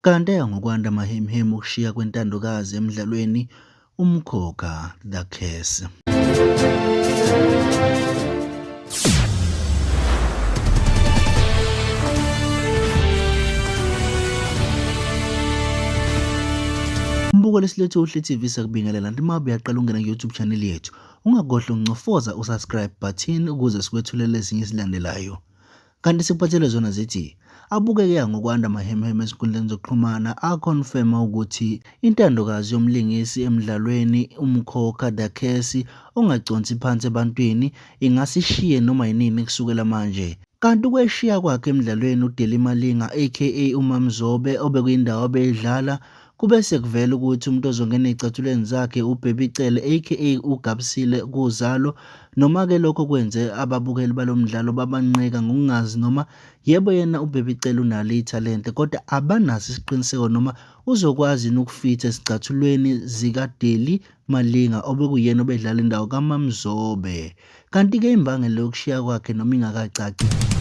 Kanti eya ngokwanda amahemuhemu okushiya kwentandokazi emdlalweni Umkhokha The Curse. Mbuko lesilethe uHle TV sakubingelela nti mabe uyaqala ungena ku-YouTube channel yethu. Ungakhohlwa uncofoza usubscribe button ukuze sikwethulele ezinye ezilandelayo. Kanti sikuphathele zona zithi abukeke ngokwanda amahemuhemu ezinkundleni zokuxhumana akhonfema ukuthi intandokazi yomlingisi emdlalweni uMkhokha The Curse ongaconsi phansi ebantwini ingase ishiye noma yinini kusukela manje. Kanti ukweshiya kwakhe emdlalweni uDeli Malinga aka uMamzobe obekuyindawo abeyidlala Kube sekuvela ukuthi umuntu ozongena ezicathulweni zakhe uBaby Cele aka uGabsile kuZalo. Noma-ke lokho kwenze ababukeli balo mdlalo babanqika ngokungazi noma yebo yena uBaby Cele unalo ithalente kodwa abanaso isiqiniseko noma uzokwazi yini ukufitha ezicathulweni zikaDeli Malinga obekuyena obedlala indawo kaMamzobe. Kanti-ke imbangela yokushiya kwakhe noma ingakacaci.